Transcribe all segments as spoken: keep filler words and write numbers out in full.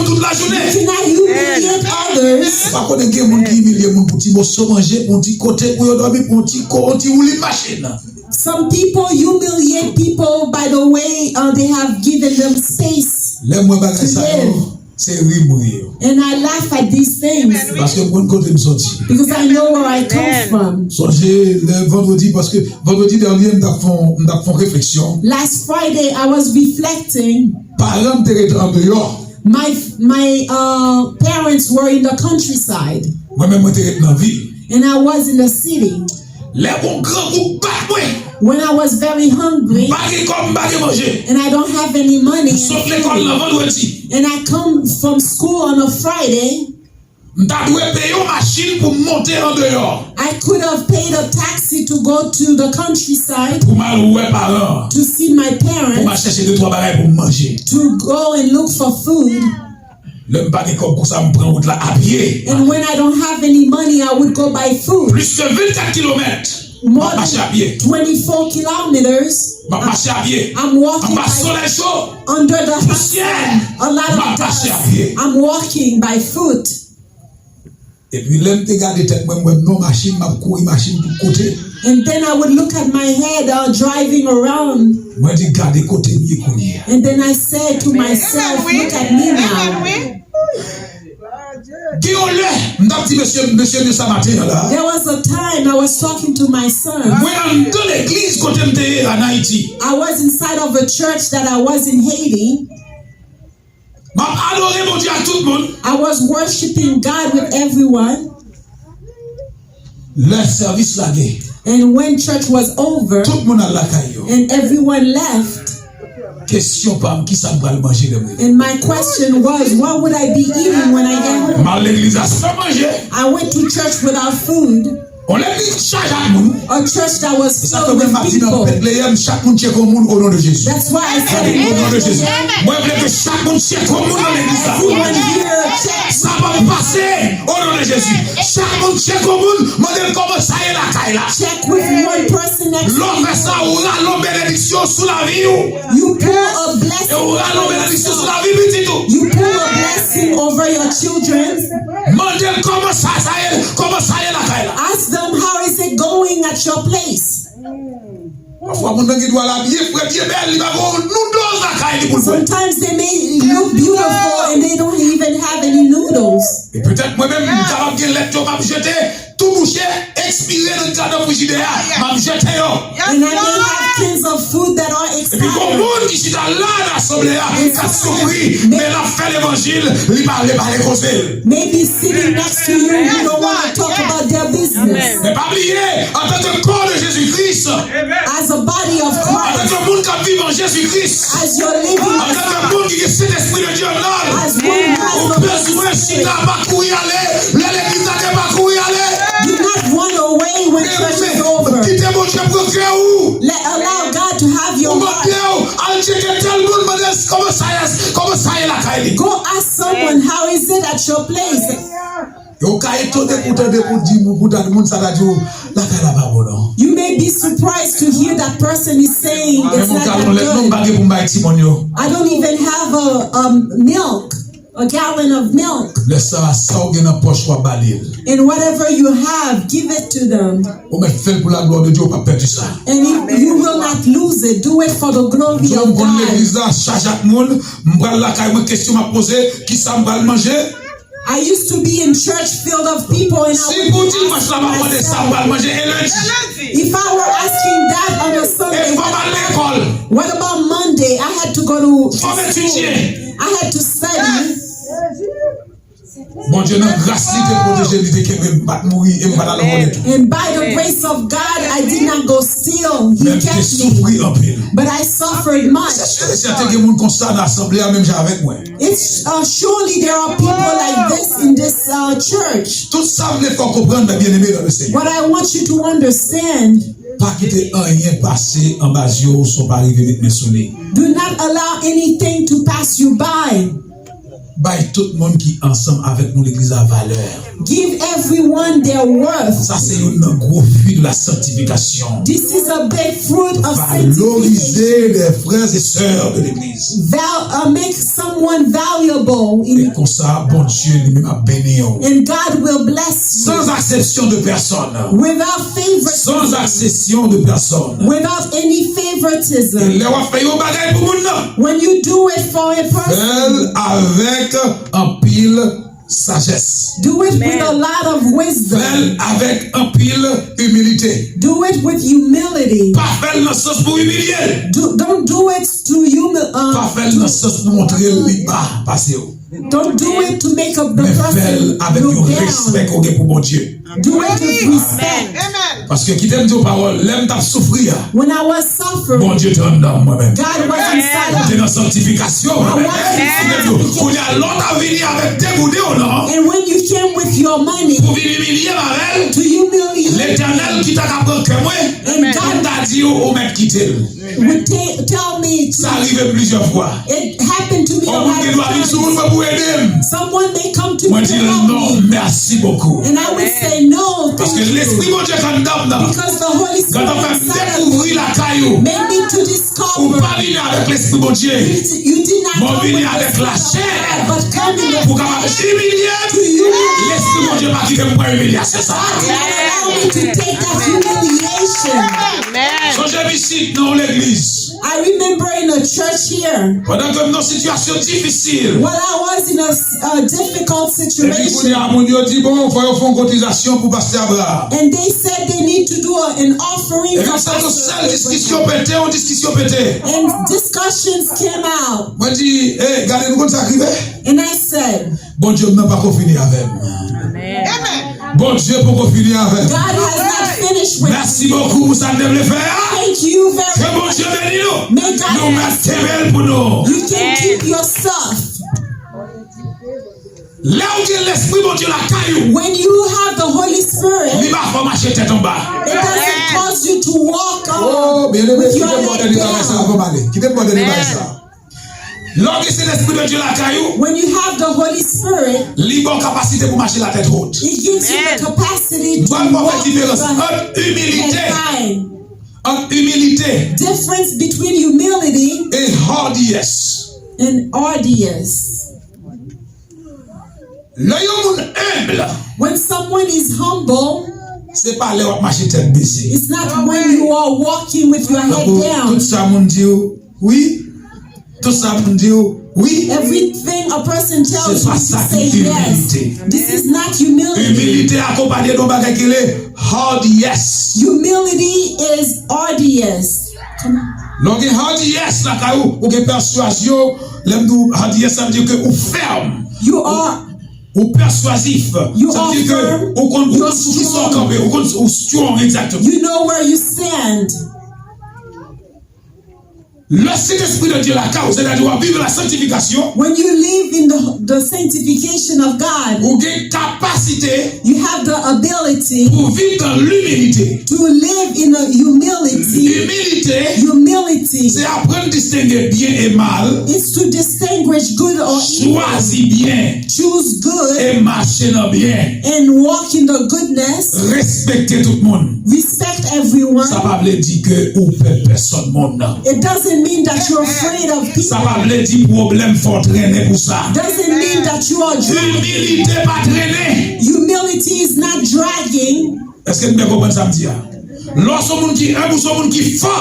tout lajounen. You cannot humiliate others. Ou pa konnen gen moun ki imilye moun pou ti moso manje, pou ti kote pou yo dòmi, pou ti ko, ti woulib machin. Some people humiliate people by the way uh, they have given them space. Lè m wè bagay sa yo, se ri m ri yo. And I laugh at these things. Paske m konn kote m soti. Because I know where I come from. Sonje lè vandredi, paske vandredi dènye m t ap fè yon, m t ap fè yon refleksyon. Last Friday, I was reflecting. Paran m te ret andeyò. My my uh, parents were in the countryside. Mwen menm mwen te ret nan vil. And I was in the city. Lè yon grangou bat mwen. When I was very hungry. M pa gen kòb, m pa gen manje. And I don't have any money. M sot lekòl nan vandredi. And I come from school on a Friday. M ta dwe peye yon machin pou m monte andeyò. I could have paid a taxi to go to the countryside. Pou m al wè paran. To see my parents. Pou m al chèche de twa bagay pou m manje. To go and look for food. Lè m pa gen kòb konsa, m pran wout la apye. And when I don't have any money, I would go by foot. Plis ke vennkat kilomèt. More than twenty-four kilometers. M ap mache apye. I'm walking by, under the hot sun, a lot of dust. I'm walking by foot. Epi lè m te gade tèt mwen, mwen non machin, m ap kouri machin tout kote. And then I would look at my head uh, driving around. Mwen di gade kote m ye kounye a. And then I said to myself, look at me now. Gen yon lè, m t ap di mesye, mesye, mesye sa maten an la. There was a time I was talking to my son. Mwen anndan legliz kote m te ye an Ayiti. I was inside of a church that I was in Haiti. M ap adore Bondye ak tout moun. I was worshiping God with everyone. Lè sèvis lage. And when church was over, tout moun al lakay yo. And everyone left. Kesyon pa m, kisa m pral manje lè m rive? And my question was, what would I be eating when I get home? M al legliz la san manje. I went to church without food. On legliz chaje ak moun. A church that was filled with people. E sa fè mwen m ap di nan Betleyèm, chak moun tcheke yon moun o non de Jezi. That's why I said, au nom de Jésus. Mwen vle ke chak moun tcheke yon moun nan legliz la. Everyone here check. Sa p ap pase o non de Jezi. Chak moun tcheke yon moun, mande l kòman sa ye lakay la. Check with one person next to you. Lè w fè sa, ou rale yon benediksyon sou lavi w. You pour a blessing. E ou rale yon benediksyon sou lavi pitit ou. You pour a blessing over your children. Mande l kòman sa, sa ye, kòman sa ye lakay la. Ask them, how is it going at your place? Pafwa moun nan gen dwa la byen fre, byen bèl, li pa gen yon noodles lakay li pou l bwè. Sometimes they may look beautiful and they don't even have any noodles. E petèt mwen menm, m kapab gen lèt yo m ap jete, tou bouche, ekspire nan kadan frijidè a, m ap jete yo. And I may have tins of food that are expired. Epi gon moun ki chita la nan asanble a, k ap soufri, men l ap fè levanjil, li pa vle pale koze l. Maybe sitting next to you, you don't want to talk about their business. Men pa bliye, antanke kò de Jezi Kris, as a body of Christ, antanke moun k ap viv an Jezi Kris, as you're living, antanke moun ki gen Sentespri de Dye anndan l, as one who has the Holy Spirit, ou bezwen chita, pa kouri ale. Lè legliz la gen pa kouri ale. Do not run away when church is over. Kite Bondye pran kè ou. Let, allow God to have your heart. Ou mande w, al tcheke tèl moun, mande l kòman sa ye, kòman sa ye lakay li. Go ask someone, how is it at your place? Yo ka etone pou tande, pou di moun, pou tande moun sa ta di w lakay la pa bon non. You may be surprised to hear that person is saying it's not that good. Mwen menm yon galon lèt non m pa gen pou m bay timoun yo. I don't even have a um, milk, a gallon of milk. Lè sa, sa w gen nan pòch w ap ba li l. And whatever you have, give it to them. Ou mèt fè l pou laglwa de Dye, ou p ap pèdi sa. And you, you will not lose it. Do it for the glory of God. M konn legliz la chaje ak moun, m pral lakay mwen, kesyon m ap poze, kisa m pral manje? I used to be in church filled of people and I would ask myself, if I were asking that on a Sunday, what about Monday? I had to go to school. I had to study. Bondye nan gras li te pwoteje, li te kenbe m, m pa t mouri e m pa t al vòlè tou. And by the grace of God, I did not go steal. He kept me. Men m te soufri anpil. But I suffered much. Se si e sèten gen moun konsa nan asanble a menm jan avèk mwen. It's uh, surely there are people like this in this uh, church. Tout sa m vle fè w konprann, mè byeneme nan le Senyè. What I want you to understand, pa kite anyen pase anba zye w san w pa rive met men sou li. Do not allow anything to pass you by. Bay tout moun ki ansanm avèk nou legliz la valè. Give everyone their worth. Sa se youn nan gwo fwi de la sanctification. This is a big fruit of Valoriser les frères et sœurs de l'église. Val, uh, make someone valuable in E konsa, Bondye li menm ap beni w. And God will bless you. Sans exception de personne. Without favoritism. Sans exception de personne. Without any favoritism. E lè w ap fè yon bagay pou moun nan, When you do it for a person, fè l avèk anpil sajès. Do it with a lot of wisdom. Fè l avèk anpil imilite. Do it with humility. Pa fè l nan sans pou imilye l. Do, don't do it to humil. Uh, Pa fè l nan sans pou montre l li ba pase w. Don't do it to make up the person look down. Men fè l avèk yon respè ke w gen pou Bondye. Do it with respect. Paske kite m di w pawòl, lè m t ap soufri a, When I was suffering, Bondye te anndan m mwen menm. God was inside of Mwen te nan sanktifikasyon mwen menm. Kite m di w, kounye a, lè w ta vini avèk degouden w lan And when you came with your money pou vin imilye m avè l, to humiliate Letènèl ki ta ka pran kè mwen, and pou m God ta di w, ou mèt kite l. Would ta- tell me to Sa rive plizyè fwa. It happened to me a lot of times. Yon moun gen dwa vin sou moun mwen pou ede m. Someone may come to me to help me. Mwen di l non, merci beaucoup. And I would say, "No, thank you." Paske Lespri Bondye k anndan m nan, Because the Holy Spirit inside of you dekouvri lakay ou. Made me to discover. Ou pa vini avèk Lespri Bondye. You, you did not come with the Spirit of God, but come in the Mwen vini avèk lachè pou kapab imilye. To you. Lespri Bondye pa kite m pran imilyasyon sa. God did not allow me to take that humiliation. Sonje m isit nan yon legliz. I remember in a church here. Pandan ke m nan sitiyasyon difisil. While I was in a, a difficult situation. Epi kounye a, moun yo di, bon, fò yo fè yon kotizasyon pou pastè Abraham. And they said they need to do a, an offering for Pastor Abraham. Epi sa, yon sèl diskisyon pete, yon diskisyon pete. And discussions came out. Mwen di, eh, gade, nou konn sa k rive? And I said, Bondye m nan pako fini avè m. Amen. Bondye poko fini avè m. God has not finished with Merci beaucoup pou sa n te vle fè a. Thank you very much. Ke Bondye beni nou. May God bless you. Nou mèt kenbe l pou nou. You can keep your stuff. Lè w gen Lespri Bondye lakay ou, When you have the Holy Spirit, li pa fè w mache tèt anba. It doesn't cause you to walk, uh, Oh, byeneme, with your head down. Kite m bò dènye bagay sa avan m ale. Kite m bò dènye bagay sa. Lè w gen Sentespri de Dye lakay ou, When you have the Holy Spirit, li ba w kapasite pou mache latèt wot. It gives you the capacity to walk with the head high. Mwen pa fè diferans ant imilite, ant imilite Difference between humility e hardiyès. And hardiness. Lè yon moun enb, When someone is humble, se pa lè w ap mache tèt bese. It's not when you are walking with your head down. Tankou tout sa moun di w, wi. Tout sa moun di w, wi. Everything a person tells you, you say yes. Se pa sa ki imilite. This is not humility. Imilite akonpanye de yon bagay ki rele hardiyès. Humility is hardiness. Lè w gen hardiyès lakay ou, ou gen pèswazyon. Lè m di w hardiyès, sa vle di ke ou fèm. You are Ou pèswazif. You are firm. Sa vle di ke ou konn, ou konn sou kisa w kanpe, ou konn, ou strong, egzakteman. You know where you stand. Lè Sentespri de Dye lakay ou, sètadi w ap viv la sanctification, When you live in the, the sanctification of God, ou gen kapasite you have the ability pou viv dans l'humilité. To live in a humility. Imilite, Humility se aprann distenge byen e mal, is to distinguish good or evil. Chwazi byen Choose good e mache nan byen. And walk in the goodness. Respekte tout moun. Respect everyone. Sa pa vle di ke ou pè pèsòn moun nan. It doesn't mean that you're afraid of people. Sa pa vle di pwoblèm fò w trennen pou sa. Doesn't mean that you are dragging. Imilite pa trennen. Humility is not dragging. Èske n byen konprann sa m di a? Lè w se yon moun ki enb, ou se yon moun ki fò.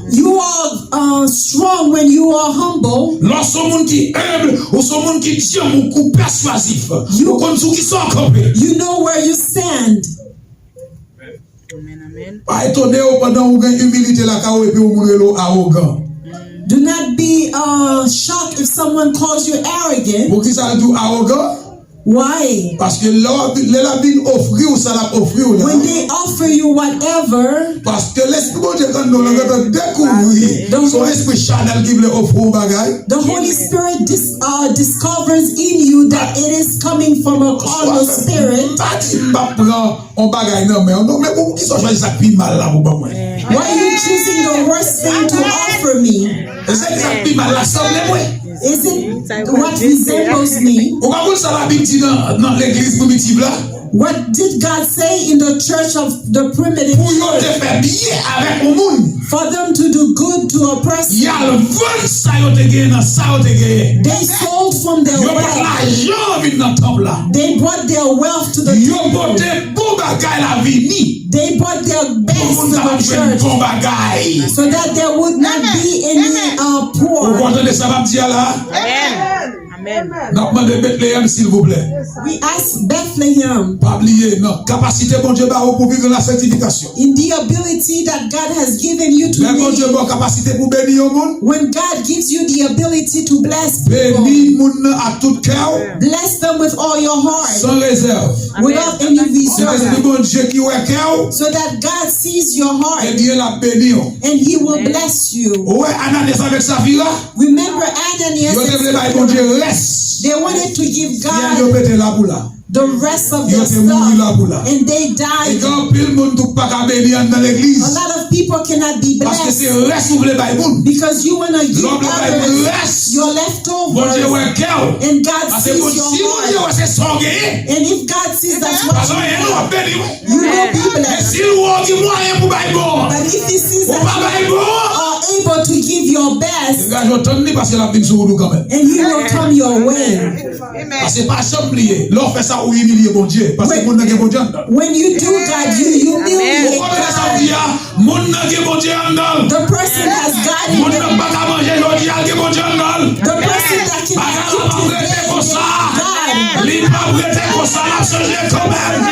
You are, uh, strong when you are humble. Lè w se yon moun ki enb, ou se yon moun ki djanm, ou, ou pèswazif. Ou konn sou kisa w kanpe. You know where you stand. Pa etone w pandan ou gen imilite lakay ou epi yon moun rele w awogan. Do not be, uh, shocked if someone calls you arrogant. Poukisa l di w awogan? Why? Paske lè w ap, lè l ap vin ofri w sa l ap ofri w la. When they offer you whatever, Paske Lespri Bondye k anndan w lan gentan dekouvri, se yon espri chanèl ki vle ofri w bagay. The Holy Spirit dis-, uh, discovers in you that it is coming from a carnal spirit. Pa di m p ap pran yon bagay nan men w non, men poukisa w chwazi sa k pi mal la pou ban mwen? Why you choosing the worst thing to offer me? E se ki sa k pi mal la sanble mwen. Is it what resembles me? Ou ka konn sa Labib di nan, nan legliz primitiv la? What did God say in the church of the primitive church? Pou yo te fè byen avèk yon moun. For them to do good to a person. Y al vann sa yo te genyen nan sa yo te genyen. They sold from their wealth. Yo pot lajan vin nan tanp la. They brought their wealth to the temple. Yo pote bon bagay la vini. They brought their best to the church. Pou moun ta jwenn bon bagay. So that there would not be any uh, poor. Ou konn tande sa m ap di a la? Amen. Amen. N ap mande Betleyèm, silvouplè. We ask Bethlehem. Pa bliye, nan kapasite Bondye ba ou pou viv nan la sanctification. In the ability that God has given you to live. Lè Bondye ba w kapasite pou beni yon moun, when God gives you the ability to bless people, beni moun nan ak tout kè w, bless them with all your heart, san rezèv. Without any reserve. Se Lespri Bondye ki wè kè w. So that God sees your heart. Ebyen, l ap beni w. And he will bless you. Ou wè Ananyas avèk Safira? Remember Ananias and Sapphira? Yo te vle bay Bondye rès. They wanted to give God the rest of their stuff. Yo te mouri la pou la. And they died. E gen anpil moun tou k pa ka beni anndan legliz. A lot of people cannot be blessed. Paske se rès ou vle bay moun. Because you want to give others your leftovers. Lè w vle bay moun rès, Bondye wè kè w. And God sees your heart. Paske si Bondye wè se sa w genyen, and if God sees that's what you have, you will be blessed. Men si l wè w gen mwayen pou bay bon an, ou pa bay bon an. But if he sees that you are able to give your best, degaje w tann li paske l ap vin sou wout ou kanmenm. And he will come your way. Paske pa janm bliye, lè w fè sa, ou imilye Bondye. Paske moun nan gen Bondye anndan l. When you do God, you humiliate God. Ou konprann sa m di a? Moun nan gen Bondye anndan l. The person has God in them. Moun nan pa ka manje jodi a, l gen Bondye anndan l. The person that can eat today, they have God. Bagay la p ap rete konsa. Li p ap rete konsa, l ap chanje kanmenm.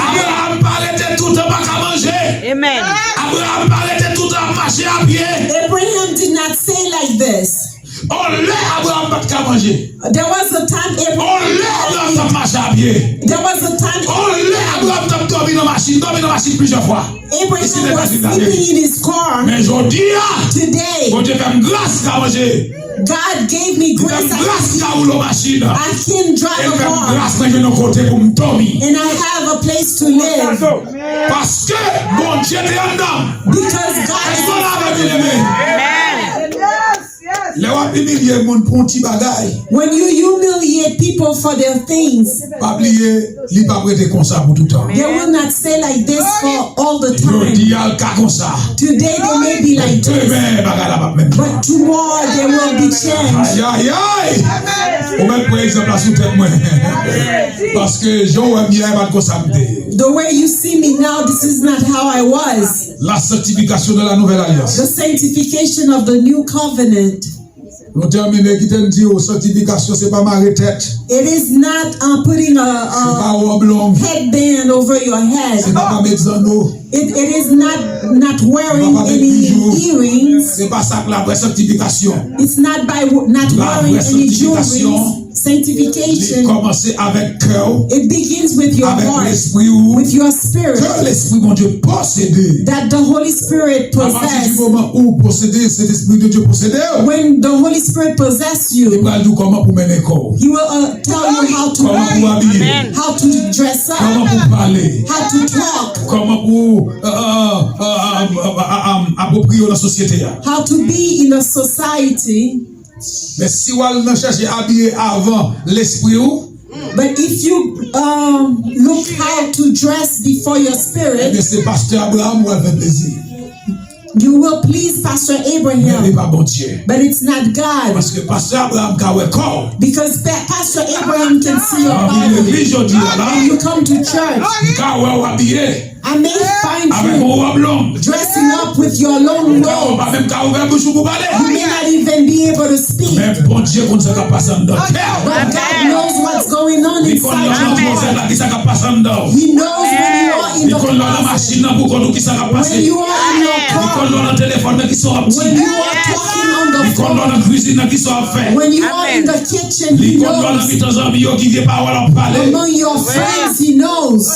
Abraham pa rete toutan pa ka manje. Amen. Abraham pa rete toutan ap mache a pye. Abraham did not say like this. On lè Abraham pa t ka manje. There was a time Abraham. On lè Abraham t ap mache a pye. There was a time. On lè Abraham t ap dòmi nan machin, dòmi nan machin plizyè fwa. Abraham was sleeping in his car. Men jodi a, today, Bondye fè m gras ka manje. God gave me grace. Li fè m gras ka woule machin. I can drive a car. E l fè m gras mwen jwenn yon kote pou m dòmi. And I have a place to live. Paske Bondye te anndan m. Because God is inside of me. Èske w la avè m, byeneme? Amen. Lè w ap imilye moun pou yon ti bagay, when you humiliate people for their things, pa bliye, li p ap rete konsa pou toutan. They will not stay like this for all the time. Jodi a, l ka konsa. Today they may be like this. Men demen, bagay la p ap menm jan. But tomorrow they will be changed. Ayayay! Ou mèt pran egzanp la sou tèt mwen. Paske jan w wè m ye a, e pa t konsa m te ye. The way you see me now, this is not how I was. La sanctification de la nouvelle alliance. The sanctification of the new covenant. Nou tèmine, kite m di w, sanktifikasyon se pa mare tèt. It is not uh, putting a, a headband over your head. Se pa wòb long. Se pa pa met zanno. It, it is not not wearing any earrings. Se pa sa k la vrè sanktifikasyon. It's not by w- not wearing any jewelry. La vrè sanktifikasyon, sanctification, li kòmanse avèk kè w, it begins with your heart, avèk lespri w, with your spirit, ke Lespri Bondye posede. That the Holy Spirit possess. Apati di moman ou posede, Sentespri de Dye posede w. When the Holy Spirit possess you, li pral di w kòman pou mennen kò w. He will uh, tell you how to act, kòman pou abiye, how to dress up, kòman pou pale, how to talk, kòman pou uh, uh, uh, um, um, um, apwopriye w nan sosyete a. How to be in a society. Men si w al nan chèche abiye avan lespri w, but if you um, look how to dress before your spirit, ebyen se pastè Abraham ou al fè plezi. You will please Pastor Abraham. Men li pa Bondye. But it's not God. Paske pastè Abraham ka wè kò w. Because pa- Pastor Abraham can see your body. Lè w vin legliz jodi a la, when you come to church, m ka wè w abiye. I may find you, avèk yon wòb long, dressing up with your long robe. Ou pa menm ka ouvè bouch ou pou pale. You may not even be able to speak. Men Bondye konn sa k ap pase anndan kè w. But God knows what's going on inside your heart. Li konn lè w nan twazèt la, ki sa k ap pase anndan w. He knows when you are in the closet. Li konn lè w nan machin nan pou kont ou, ki sa k ap pase. When you are in your car. Li konn lè w nan telefòn nan, ki sa w ap di. When you are talking on the phone. Li konn lè w nan kwizin nan, ki sa w ap fè. When you are in the kitchen, He knows. Li konn lè w nan mitan zanmi yo, ki vye pawòl w ap pale. Among your friends, He knows.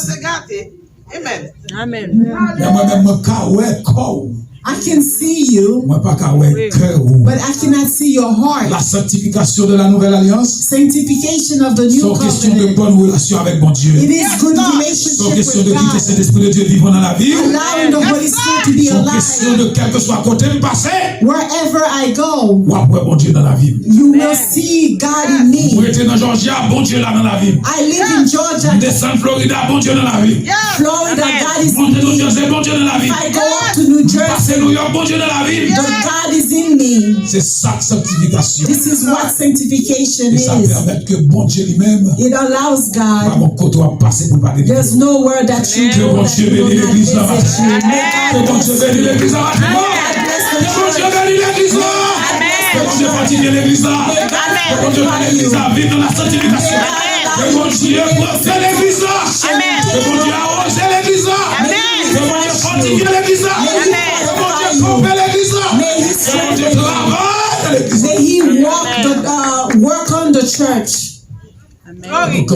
Amen. Amen. Men mwen menm, mwen ka wè kò w. I can see you, Mwen pa ka wè kè ou. But I cannot see your heart. La sanctification de la nouvelle alliance, Sanctification of the se new yon kesyon de covenant. Bonne relation avec Bondye. It is good Se yon relationship kesyon with de kite God. Sentespri de Dye vivan nan lavi w. Allowing the Holy Spirit to be Se yon alive. Kesyon de kèlkeswa kote m pase, Wherever I go, w ap wè Bondye nan lavi m. You will see God in M me. Rete nan Jòji a, Bondye la nan lavi m. I live in Georgia, M Desann Florida, Bondye nan lavi m. Florida. God is Monte in New me. Jersey, Bondye nan lavi If m. I go up to New Jersey, Pase New York, Bondye nan lavi m. but God is in me. Se sa k sanktifikasyon. This is what sanctification E sa is. Pèmèt ke Bondye li menm It allows pa God. Gon kote w ap pase pou l pa vin. There's nowhere that you go that you will not visit you. May Ke God Bondye bless beni you. legliz la rapidman. Ke Bondye beni legliz la. Ke Bondye fòtifye legliz la. Ke Bondye fè legliz la viv nan la sanktifikasyon. Ke Bondye pran swen legliz la. Ke Bondye awoze legliz la. Ke Bondye fòtifye legliz la. Ke Bondye kanpe legliz la. Ke Bondye travay nan legliz la. May He walk the uh, work on the church.